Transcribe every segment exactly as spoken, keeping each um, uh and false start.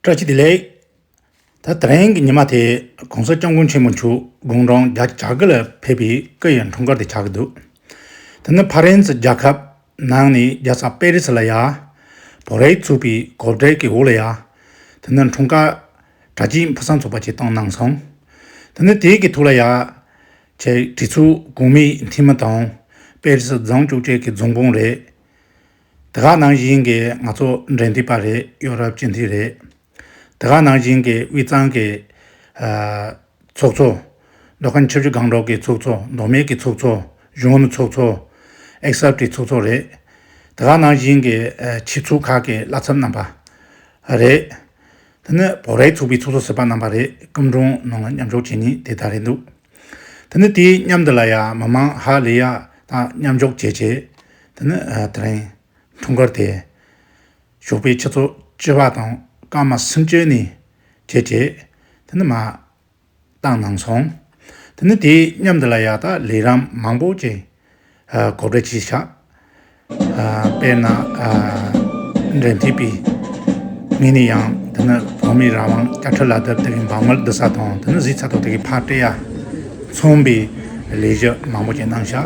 བཀྲ་ཤིས་བདེ་ལེགས། ད་དེ་རིང་གི་ཉི་མ་དེ་གོང་ས་སྐྱབས་མགོན་ཆེན་པོ་མཆོག་དགུང་གྲངས་བརྒྱ་གྱ་དགུ་ལ་ཕེབས་པའི་སྐུ་ཡི་འཁྲུངས་སྐར་དེ་ཆགས་ཀྱི་འདུག་དེ་ནི་ཕ་རན་སི་རྒྱལ་ཁབ་ནང་ནས་རྒྱལ་ས་པེ་རི་སི་ལ་ཡ། བོད་རིགས་ཚོགས་པའི་གོ་སྒྲིག་གི་འོག་ལ་ཡ། དེ་ནི་འཁྲུངས་སྐར་གྲ་སྒྲིག་ཕུན་སུམ་ཚོགས་པ་ཅིག་བཏང་གནང་སོང་། དེ་ནི་དེའི་གི་ཐོག་ལ་ཡ། ཆེ་གྲོས་ཚོགས་གོང་མའི་འཐུས་མི་དང་། པེ་རི་སི་རྫོང་བཅོ་བརྒྱད་ཀྱི་རྫོང་དཔོན་རེད། དེ་ག་ནང་བཞིན་གྱི་ང་ཚོ་འབྲེལ་མཐུད་པ་རེད། ཡོ་རོབ་སྤྱི་འཐུས་རེད། དེ་ག་ནང་བཞིན་གྱི་དབུས་གཙང་གི་ཨ་ཚོགས་གཙོ། མདོ་ཁམས་ཆུ་བཞི་སྒང་དྲུག་གི་ཚོགས་གཙོ། མདོ་སྨད་ཀྱི་ཚོགས་གཙོ། གཞུང་ནུ་ཚོགས་གཙོ། ཨེག་སི་ཨེཕ་ཊི་ཚོགས་གཙོ་རེད། དེ་ག་ནང་བཞིན་གྱི་ཨ་ཆོས་ཚོགས་ཁག་གི་བླ་ཚབ་རྣམ་པ་རེད། དེ་ནི་བོད་རིགས་ཚོགས་པའི་ཚོགས་གཙོ་ཟུར་པ་རྣམ་པ་རེད། སྐུ་མགྲོན་ནང་ལ་མཉམ་ཞུགས་བྱས་ནས་དེ་ལྟར་རེད་འདུག་དེ་ནི་དེའི་མཉམ་དུ་ལ་ཡ་མི་མང་ཧ་ལས་ཡ་དང་མཉམ་ཞུགས་བྱས་བྱས། དེ་ནི་ཨ་དེ་རིང་འཁྲུངས་སྐར་དེ་ཞོགས་པའི་ཆུ་ཚོད་བཅུ་པ་དང་སྐར་མ་སུམ་ཅུ་ནས་བྱས་བྱས། དེ་ནི་མ་བཏང་གནང་སོང་། དེ་ནི་དེའི་མཉམ་དུ་ལ་ཡ་ད་ལས་རིམ་མང་པོ་ཅིག་ཨ་གོ་སྒྲིག་བྱས་ཤག་ཨ་དཔེར་ན་ཨ་འབྲེལ་མཐུད་པའི་ངོས་ནས་ཡང་དེ་ནི་བོད་མིའི་རང་དབང་བཅའ་ཁྲིམས་ལག་བསྟར་དེ་གའི་འབར་མར་བསྡུ་ས་དང་། དེ་ནི་གཟའ་ཚ་ཐོག་དེ་གའི་ཕར་སྤྲད་ཡ་མཚོན་པའི་ལས་གཞི་མང་པོ་ཅིག་གནང་ཤག་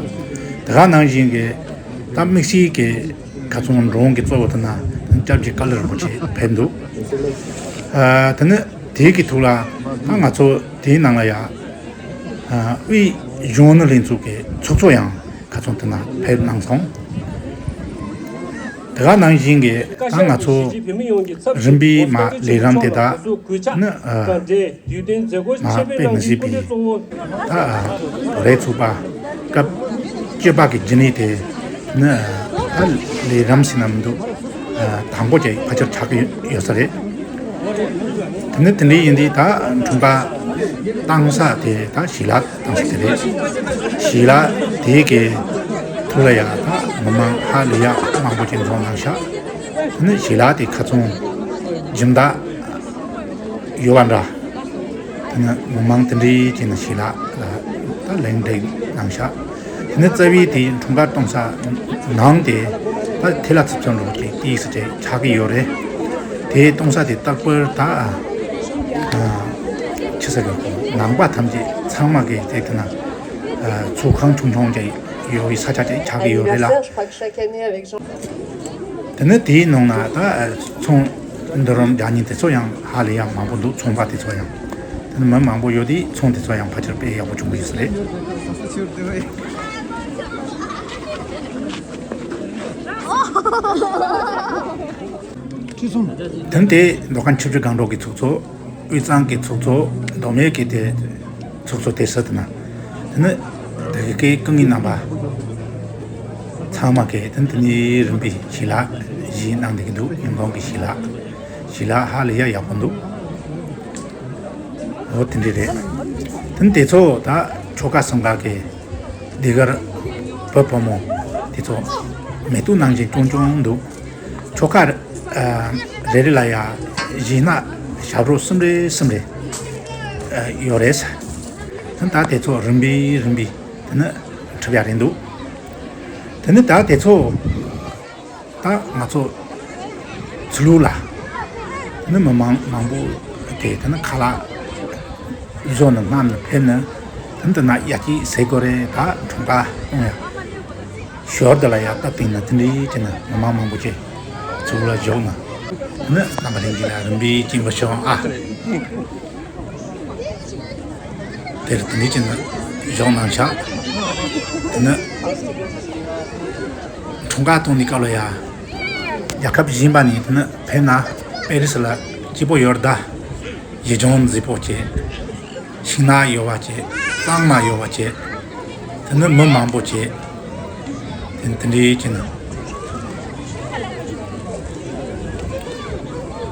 དེ་ག་ནང་བཞིན་གྱི་ད་དམིགས་བསལ་གྱི་ཁ་སང་མགྲོན་གྱི་གཙོ་བོ་དེ་ན་སྐྱབས་རྗེ་ཀ་ལི་རིན་པོ་ཆེ་ཕེབས་འདུག་ཨ་དེ་ནི་དེའི་གི་ཐོག་ལ་ད་ང་ཚོ་དེའི་ནང་ལ་ཡ་ཨ་དབུས་གཞོན་ནུ་ལྷན་ཚོགས་ཀྱི་ཚོགས་གཙོ་ཡང་ཁ་སང་དེ་ན་ཕེབས་གནང་སོང་། དེ་ག་ནང་བཞིན་གྱི་ད་ང་ཚོ་རིམ་པས་མ་ལས་རིམ་དེ་དག་ནི་ཨ་མ་དཔེ་མི་སྲིད་པའི་ད་ཨ་བོད་རིགས་ཚོགས་པ་སྐབས་བཅུ་པ་གི་རྒྱུན་ལས་དེ་ནི་ཨ་ད་ལས་རིམ་ཟེར་ན་མི་འདུག་ཨ་དང་པོ་ཅིག་ཕལ་ཆེར་ཆགས་ཀྱི་ཡོད་ས་རེད། དེ་ནི་དེ་འདྲ་ཡིན་དུས་ད་འཁྲུངས་སྐར་བཏང་ས་དེ་ད་ཞི་ལ་བཏང་ས་དེ་རེད། ཞི་ལ་དེ་གའི་ཐོག་ལ་ཡ་ད་མི་མང་ཧ་ལས་ཡ་མང་པོ་ཅིག་འཛོམས་གནང་ཤག་དེ་ནི་ཞི་ལ་དེ་ཁ་སང་སྦྱིན་བདག་ཡོད་པ་འདྲ། དེ་ནི་མི་མང་དེ་འདྲའི་ཅིག་ནི་ཞི་ལ་ལ་ད་ལེགས་འགྲིག་གནང་ཤག་དེ་ནི་རྩ་བའི་དེ་འཁྲུངས་སྐར་གཏོང་ས་ནང་དེ་ད་ཐེ་ལ་ཚིག་ཚོན་འགྲོ་གི་ཏིས་ཅིག་ཆགས་ཀྱི་ཡོད་རེད། དེ་གཏོང་ས་དེ་རྟག་པར་ད་ཨ་ཆི་ཟེར་གི་ནང་པ་ཐམས་ཅད་ཚང་མ་གི་དེ་དེ་ན་ཨ་ཚོགས་ཁང་ཆུང་ཆུང་ཅིག་ཡོད་པའི་ས་ཆ་ཅིག་ཆགས་ཀྱི་ཡོད་རེད་ལ། དེ་ནི་དེའི་ནང་ན་ད་ཚོང་འདུ་རུམ་རྒྱག་མཁན་དེ་ཚོ་ཡང་ཧ་ལས་ཡང་མང་པོ་འདུག་ཚོང་པ་དེ་ཚོ་ཡང་། དེ་ནི་མི་མང་པོ་ཡོད་དུས་ཚོང་དེ་ཚོ་ཡང་ཕལ་ཆེར་དཔེ་ཡག་པོ་བྱུང་གི་ཡོད་ས་རེད། དེ་ནི་དེ་མདོ་ཁམས་ཆུ་བཞི་སྒང་དྲུག་གི་ཚོགས་གཙོ། དབུས་གཙང་གི་ཚོགས་གཙོ། མདོ་སྨད་ཀྱི་དེ་ཚོགས་གཙོ་དེ་ཟེར་དེ་ན། དེ་ནི་དེ་གའི་སྐུ་ངོ་རྣམ་པ་ཚང་མ་གིས་དེ་ནི་དེ་ནས་རིམ་པས་ཞི་ལ་བཞེས་གནང་བསྡད་ཀྱི་འདུག་ཉིན་གུང་གི་ཞི་ལ། ཞི་ལ་ཧ་ལས་ཡ་ཡག་པོ་འདུག་འོ་དེ་འདྲ་རེད། དེ་ནི་དེ་ཚོ་ད་ཆོལ་ཁ་གསུམ་ཀ་གི་ཟློས་གར་བུ་བུ་མོ་དེ་ཚོ་མེ་ཏོག་ནང་བཞིན་ཀྱང་ཀྱང་འདུག་ཆོལ་ཁ་ཨ་རེ་རེ་ལ་ཡ་གཞས་སྣ་ཞབས་བྲོ་གསུམ་རེ་གསུམ་རེ་ཨ་ཡོད་རེད། ད་དེ་ཚོ་རིམ་པས་རིམ་པས་དེ་ནི་འཁྲབ་ཡ་རེད་འདུག་དེ་ནི་ད་དེ་ཚོ་ད་ང་ཚོ་ཚུར་ལོག་ལ་དེ་ནི་མི་མང་མང་པོ་དེ་དེ་ནི་ཁ་ལག་བཟོ་ནི་བསྣམས་ནི་ཕེབས་ནི་དེ་ནི་དེ་ན་ཡ་གཅིག་ཟེར་དགོས་རེད། ད་འཁྲུངས་སྐར་གཏོང་ཡ། ཞོར་དུ་ལ་ཡ་སྟབས་བསྟུན་ན་དེ་འདྲའི་བྱས་ན་མི་མང་མང་པོ་ཅིག་ཚུར་ལ་འཇོག་ན། ནི་རྣམ་པ་ལྷན་རྒྱས་ལ་རིམ་པས་སྐྱིད་པོ་བྱུང་ཨ། དེར་དེ་འདྲའི་བྱས་ན་འཇོག་གནང་བཞག་དེ་ནི་འཁྲུངས་སྐར་གཏོང་ནི་སྐབས་ལ་ཡ། རྒྱལ་ཁབ་གཞན་པ་ནས་དེ་ནི་ཕེབས་ན་པེ་རི་སི་ལ་སྐྱིད་པོ་ཡོད་ད། ཡིད་འབྱུང་མཛེས་པོ་བྱས། ཤིང་ནགས་ཡོད་པ་བྱས། གཙང་མ་ཡོད་པ་བྱས། དེ་ནི་མི་མང་པོ་བྱས། དེ་དེ་འདྲའི་བྱས་ན།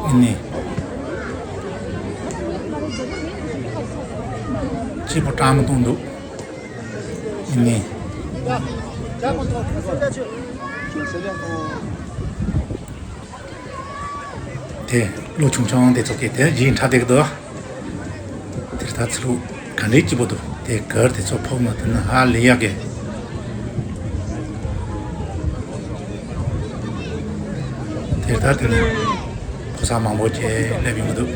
ཨ་ནི། སྐྱིད་པོ་གྲང་མོ་གཏོང་འདུག་ཨ་ནི། དེ་ལོ་ཆུང་ཆུང་དེ་ཚོ་གིས་དེ་བཞིན་འཁྲབ་བསྡད་ཀྱི་འདུག་དེར་ད་ཚུར་ག་འདྲའི་སྐྱིད་པོ་འདུག་དེ་གར་དེ་ཚོ་ཕོག་ན་དེ་ནི་ཧ་ལས་ཡག་གི་དེར་ད་དེ་ནི་ ཕོ་གསར་མང་པོ་ཅིག་སླེབས་ཡོང་གི་འདུག་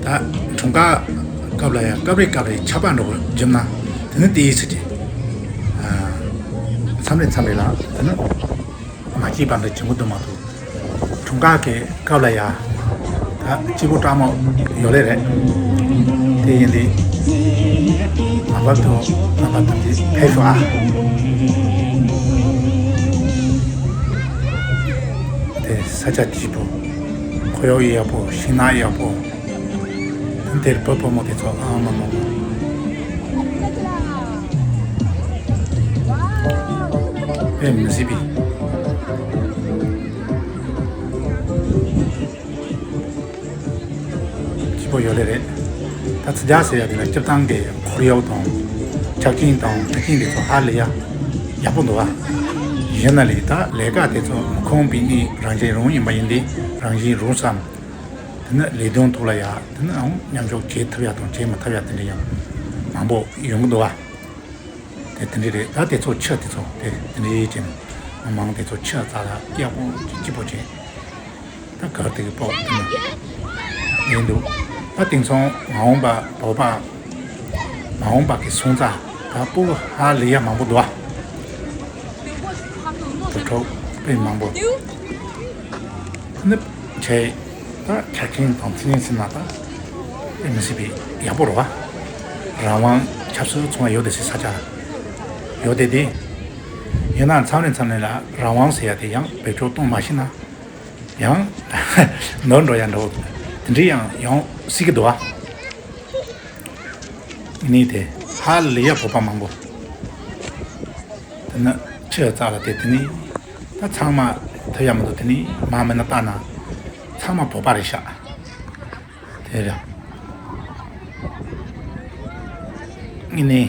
ད་འཁྲུངས་སྐར་སྐབས་ལ་ཡང་སྐབས་རེ་སྐབས་རེ་ཆར་པ་འདྲ་བོ་བརྒྱབ་ན་དེ་ནི་དེའི་ཚེ་ཅིག་མཚམས་རེ་མཚམས་རེ་ལ་དེ་ནི་མ་སྐྱིད་པ་འདྲ་བྱུང་གི་འདུག་མ་གཏོགས། འཁྲུངས་སྐར་གྱི་སྐབས་ལ་ཡ། ད་སྐྱིད་པོ་སྤྲང་མོ་ཡོད་ལེ་རེད། དེ་ཡིན་དུས། ལམ་བར་དུ་རྣམ་པ་ཐམས་ཅད་ཕེབས་ཤོག་ཨ། དེ་ས་ཆ་སྐྱིད་པོ། ཁོར་ཡུག་ཡག་པོ། ཤིང་ནགས་ཡག་པོ། དེར་བུ་བུ་མོ་དེ་ཚོ་ཨང་མ་མོ་མོ། དཔེ་མི་སྲིད་པའི་སྐྱིད་པོ་ཡོད་ལེ་རེད། ད་ཚི་ཇ་ཟེར་ཡ་དེ་ལ་སྤྱིར་བཏང་གི་ཁོར་ཡུག་དང་། ཆ་རྐྱེན་དང་། ཆ་རྐྱེན་དེ་ཚོ་ཧ་ལས་ཡ་ཡག་པོ་འདུག་ཨ། ཡིན་ན་ལས་ད་ལས་ཀ་དེ་ཚོ་མི་ཁོམ་པའི་གནས་རང་བཞིན་རང་ཡིན་པ་ཡིན་དུས་རང་བཞིན་རང་བསམ། དེ་ནི་ལས་དོན་ཐོག་ལ་ཡ་དེ་ནི་ཨང་མཉམ་འཇོག་བྱེད་ཐུབ་ཡ་དང་བྱེད་མི་ཐུབ་ཡ་དེ་འདྲ་ཡང་མང་པོ་ཡོང་གི་འདུག་བ། དེ་དེ་འདྲ་རེད། ད་དེ་ཚོ་ཆུ་དེ་ཚོ་དེ་དེ་འདྲ་ཡིན་ཅིང་མང་མང་དེ་ཚོ་ཆུ་རྩ་ལ་ཡག་པོ་ཅིག་སྐྱིད་པོ་བྱེད། ད་གར་དེ་གི་པོ་དེ་ནི་ཡིན་འདུག་ད་དེང་སང་མ་འོངས་པ་བོད་པ་མ་འོངས་པ་གི་སོང་ཙང་ད་སྤུ་གུ་ཧ་ལས་ཡ་མང་པོ་འདུག་བ། དུ་ཕྲུག་དཔེ་མང་པོ་ནི་བྱས། ད་ཆ་རྐྱེན་དང་ཚིག་ངན་ཟིན་ན་ད་དཔེ་མི་སྲིད་པའི་ཡག་པོ་རེད་བ། རང་དབང་ཆབ་སྲིད་ཚོང་བ་ཡོད་དེ་སའི་ས་ཆ་ལ་ཡོད་དེ་དེ། ཡིན་ན་མཚམས་རེ་མཚམས་རེ་ལ་རང་དབང་ཟེར་ཡ་དེ་ཡང་བེད་སྤྱོད་གཏོང་མ་ཤེས་ན་ཡང་ནོར་འགྲོ་ཡ་འགྲོ། དེ་འདྲའི་ཡང་ཡོང་སྲིད་ཀྱི་འདུག་བ། ནི་དེ་ཧ་ལས་ཡ་བོད་པ་མང་པོ། དེ་ནི་ཆུ་རྩ་ལ་དེ་དེ་ནི་ད་ཚང་མ་ཐུབ་ཡ་མི་འདུག་དེ་ནི་མ་མི་ན་ལྟ་ན་ཚང་མ་བོད་པ་རེད་ཤག་དེ་རེད། ནི་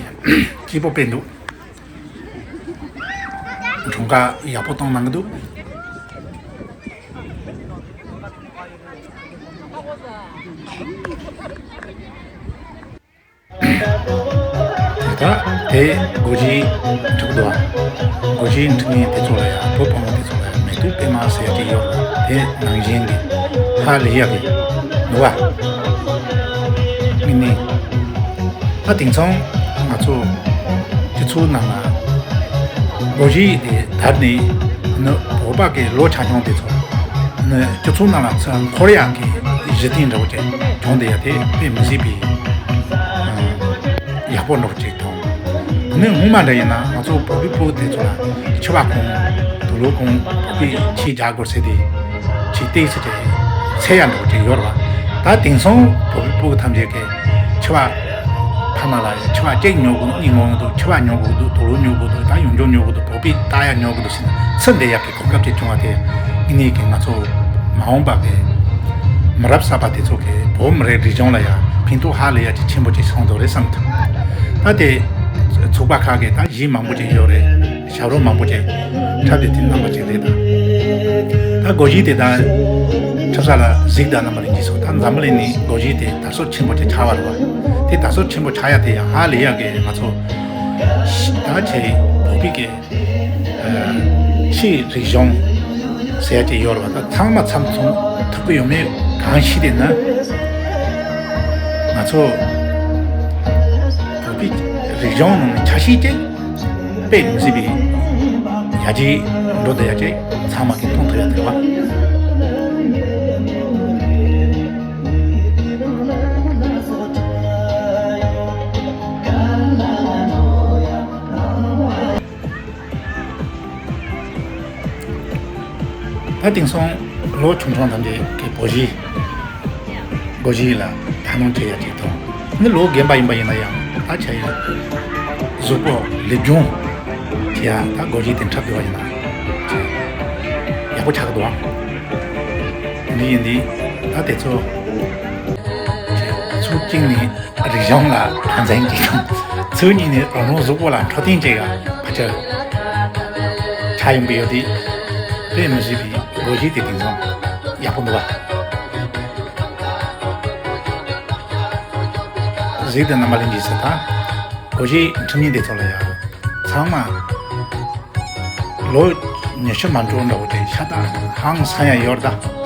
སྐྱིད་པོ་དཔེ་འདུག་འཁྲུངས་སྐར་ཡག་པོ་གཏོང་གནང་གི་འདུག་ད་དེ་སྒོ་འབྱེད་འཁྲུག་འདུག་བ། སྒོ་འབྱེད་འཁྲུག་མཁན་དེ་ཚོ་ལ་ཡང་བོད་ཕོ་མོ་དེ་ཚོ་ལ་ཡང་མེ་ཏོག་པད་མ་ཟེར་གྱི་ཡོད་རེད། དེ་ནང་བཞིན་གྱི་ཧ་ལས་ཡག་གི་འདུག་བ། ངས་ནི་ད་དེང་སང་ང་ཚོ་སྤྱི་ཚོགས་ནང་ལ་སྒོ་འབྱེད་དེ་དར་ནས་ནི་བོད་པ་གི་ལོ་ཆ་ཆུང་དེ་ཚོ་ནི་སྤྱི་ཚོགས་ནང་ལ་ཚུར་འཁོར་ཡག་གི་གཞི་རྟེན་འདྲ་བོ་ཅིག་བྱུང་བསྡད་ཡ་དེ་དཔེ་མི་སྲིད་པའི་ཡག་པོ་འདྲ་བོ་ཅིག་དང་། དེ་ནས་སྔོན་མ་འདྲ་ཡིན་ན་ང་ཚོ་བོད་པའི་སྤུ་གུ་དེ་ཚོ་ལ་འཆི་བ་གོང་དུ་ལོ་གོང་བོད་པའི་ཆེད་རྒྱག་དགོས་ཟེར་ཏེ་ཆེད་བལྟས་ཟེར་ཏེ་འཚེར་ཡ་འདྲ་བོ་ཅིག་ཡོད་རེད་བ། ད་དེང་སང་བོད་པའི་སྤུ་གུ་ཐམས་ཅད་ཀྱིས་འཆི་བ་ཐ་མ་ལ་འཆི་བ་གཅིག་མྱོང་དགོས་འདུག་གཉིས་མྱོང་དགོས་འདུག་འཆི་བ་མྱོང་དགོས་འདུག་དུག་ལོག་མྱོང་དགོས་འདུག་ད་ཡོངས་རྫོགས་མྱོང་དགོས་འདུག་བོད་པའི་ལྟ་ཡ་མྱོང་དགོས་འདུག་ཟེར་ནས་ཚུར་འདེད་ཡག་གི་གོ་སྐབས་ཅིག་བྱུང་བ་དེ་ངེད་གཉིས་ཀྱིས་ང་ཚོ་མ་འོངས་པ་གི་མི་རབས་གསར་པ་དེ་ཚོ་གིས་བོད་མི་རིགས་རིག་གཞུང་ལ་ཡང་ཕན་ཐོགས་ཧ་ལས་ཡ་ཅིག་ཆེན་པོ་ཅིག་སོང་འདུག་རེད་བསམ་གི་འདུག་ད་དེ་ཚོགས་པ་ཁག་གི་ད་གཞས་མང་པོ་ཅིག་ཡོད་རེད། ཞབས་བྲོ་མང་པོ་ཅིག་འཁྲབ་སྟེ་དེ་རྣམ་པ་ཅིག་རེད་ད། ད་སྒོ་འབྱེད་དེ་ད་འཁྲབ་ས་ལ་གཟིགས་དང་རྣམ་པ་ལྷན་རྒྱས་ཚོ། ད་འཛམ་བུ་གླིང་ནས་སྒོ་འབྱེད་དེ་དར་སྲོལ་ཆེན་པོ་ཅིག་ཆགས་པ་རེད་བ། དེ་དར་སྲོལ་ཆེན་པོ་ཆགས་ཡ་དེ་ཡང་ཧ་ལས་ཡ་གི་ང་ཚོ་ད་ཆེ་བོད་པའི་གི་ཕྱིའི་རིག་གཞུང་ཟེར་ཡ་ཅིག་ཡོད་རེད་བ། ད་ཚང་མ་ཚང་ཚང་ཐུབ་ཀྱི་ཡོད་མེད་གང་ཤེས། དེ་ནི་ང་ཚོ་བོད་པའི་རིག་གཞུང་ནང་ནས་ཆ་ཤས་ཅིག་དཔེ་མི་སྲིད་པའི་ཡར་རྒྱས་འགྲོ་བསྡད་ཡ་ཅིག་ཚང་མ་གིས་མཐོང་ཐུབ་ཡ་དེ་རེད་བ། ད་དེང་སང་ལོ་ཆུང་ཆུང་ཐམས་ཅད་ཀྱིས་སྒོ་འབྱེད་སྒོ་འབྱེད་ལ་དག་སྣང་བྱེད་ཡ་ཅིག་དང་། ནི་ལོ་རྒན་པ་ཡིན་པ་ཡིན་ན་ཡང་ད་བྱ་ཡ་གཟུགས་པོ་ལེགས་སྦྱོང་བྱེད་ཡ་ད་སྒོ་འབྱེད་དེ་འཁྲབ་དགོས་པ་ཡིན་ན་ཡག་པོ་ཆགས་ཀྱི་འདུག་ཨང་། འདི་ཡིན་དུས་ད་དེ་ཚོ་ཚུར་བཅིངས་ནས་རིག་གཞུང་ལ་དང་འཛིན་གྱིས་དང་། ཚུར་གཉིས་ནས་རང་རང་གཟུགས་པོ་ལ་འཕྲོད་བསྟེན་བྱེད་ཡ་ཕལ་ཆེར་ཆགས་ཡོང་གི་ཡོད་དུས། དཔེ་མི་སྲིད་པའི་སྒོ་འབྱེད་དེ་དེང་སང་ཡག་པོ་འདུག་བ། གཟིགས་དང་རྣམ་པ་ལྷན་རྒྱས་ཚོ། ད་སྒོ་འབྱེད་འཁྲབ་མཁན་དེ་ཚོ་ལ་ཡང་ཚང་མ་ ལོ་ཉི་ཤུ་མ་འགྲོ་འདྲ་བོ་དེ་ཤ་སྟག་ཧང་སང་ཡ་ཡོད་རེད་ད།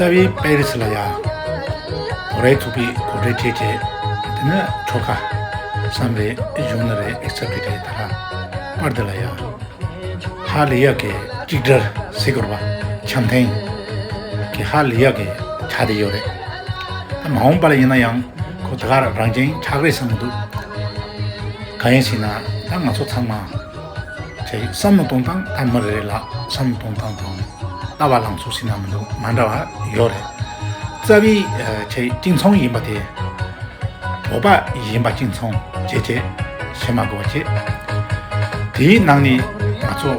རྩ་བའི་པེ་རི་སི་ལ་ཡ་གོ་རེ་ཚུགས་པའི་གོ་སྒྲིག་བྱས་རྗེས། དེ་ནས་ཁྲོ་ཁ་བསམ་རེ་གཞུང་ནི་རེ་ཨེག་སེབ་ཊི་བྱས་ད་ལ་པར་དེ་ལ་ཡ། ཧ་ལས་ཡག་གི་གཅིག་སྒྲིལ་ཟེར་དགོས་པ། འཆམ་མཐུན་གྱི་ཧ་ལས་ཡག་གི་ཆ་དེ་ཡོད་རེད། ད་མ་འོངས་པ་ལ་ཡིན་ན་ཡང་ཁོ་ད་ག་རང་བཞིན་ཆགས་རེད་བསམ་གྱི་འདུག་གང་ཡིན་ཟེར་ན་ད་ང་ཚོ་ཚང་མ་བྱས་བསམ་བློ་གཏོང་སྟངས་ད་མི་རེ་རེ་ལ་བསམ་བློ་གཏོང་སྟངས་དང་ལྟ་བ་ལངས་ཕྱོགས་ཟེར་ན་མི་འདུག་མ་འདྲ་བ་ཡོད་རེད། རྩ་བའི་བྱས་གཅིག་མཚུངས་ཡིན་པ་དེ། བོད་པ་ཡིན་པ་གཅིག་མཚུངས་བྱས་བྱས་ཤེས་མ་དགོས་པ་བྱས། དེའི་ནང་ནས་ང་ཚོ་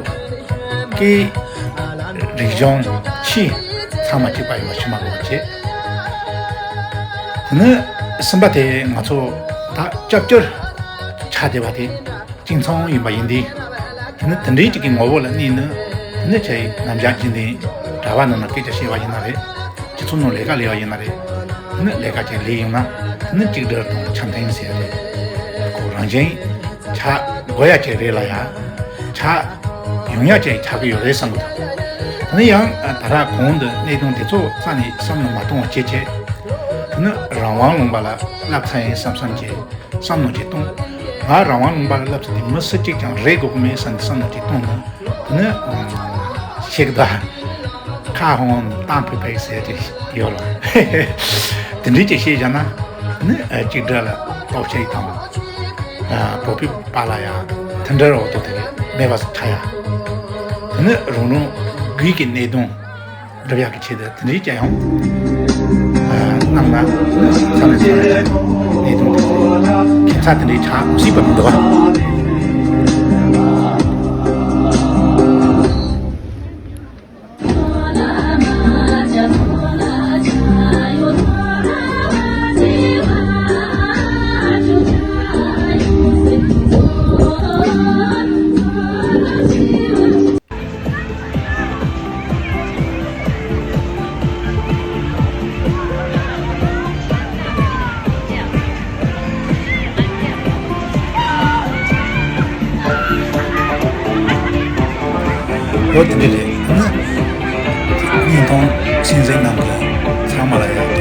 སྐད་རིག་གཞུང་ཆོས་ཚང་མ་གཅིག་པ་ཡིན་པ་ཤེས་མ་དགོས་པ་བྱས། དེ་ནས་གསུམ་པ་དེ་ང་ཚོ་ད་སྐྱབས་བཅོལ་ཆགས་བསྡད་པ་དེ་གཅིག་མཚུངས་ཡིན་པ་ཡིན་དུས། དེ་ནི་དེ་འདྲའི་གཅིག་གི་ངོ་བོ་ལ་གནས་ནི། དེ་ནི་ཆ་ཡི་ནམ་ཞག་རྒྱུན་ལྡན་གྲྭ་པ་རྣམས་ལ་སྐད་ཆ་བཤད་པ་ཡིན་ན་རེད། སྤྱི་ཚོགས་ནང་ལས་ཀ་ལས་པ་ཡིན་ན་རེད། དེ་ནི་ལས་ཀ་ཅིག་ལས་ཡོང་ན་དེ་ནི་གཅིག་སྒྲིལ་དང་འཆམ་མཐུན་ཟེར་རེད། ཁོ་རང་བཞིན་ཆགས་དགོས་ཡ་ཅིག་རེད་ལ་ཡ། ཆགས་ཡོང་ཡ་ཅིག་ཆགས་ཀྱི་ཡོད་རེད་བསམ་གི་འདུག་དེ་ནི་ཡང་ད་ར་གོང་དུ་གནད་དོན་དེ་ཚོ་རྩ་ནས་བསམ་བློ་མ་གཏོང་བ་བྱེད་ཆེད། དེ་ནི་རང་དབང་ལུང་པ་ལ་བསླབ་ཚར་ཡིན་བསམ་བསམ་གྱི། བསམ་བློ་ཅིག་གཏོང་། ང་རང་དབང་ལུང་པ་ལ་བསླབ་ཚུལ་དེ་མི་སུ་གཅིག་ཀྱང་རེད་དགོས་ཀྱི་མེད་བསམ་ནས་བསམ་བློ་ཅིག་གཏོང་ན། དེ་ནི་ཤེས་ཀྱི་ད། ཁ་ཧོང་ཏང་ཕུ་ཕེག་ཟེར་ཅིག་ཡོད་ལ། དེ་འདྲའི་ཅིག་བཤད་བཞག་ན། དེ་ནི་གཅིག་སྒྲིལ་ལ་སྟོབས་ཤེས་དང་། བོད་པའི་བར་ལ་ཡང་མཐུན་སྒྲིལ་འོ་དོ་དེ་མེད་པ་ཆགས་ཡ། དེ་ནི་རང་རང་སྒོས་ཀྱི་གནད་དོན། སྒྲུབ་ཡག་གི་ཆེད་དུ་དེ་འདྲའི་ཅི་ཡང་གནང་ན་བསམ་ནས་བསམ་ནས་གནས་སྟངས་དེ་ཁྱད་མཚར་དེ་འདྲའི་ཆགས་སྲིད་པ་མི་འདུག་བ། ལོ་དེ་འདྲ་རེད་ན། བརྙན་ཐུང་གསན་གཟིགས་གནང་མཁན་ཚང་མ་ལ་ཡང་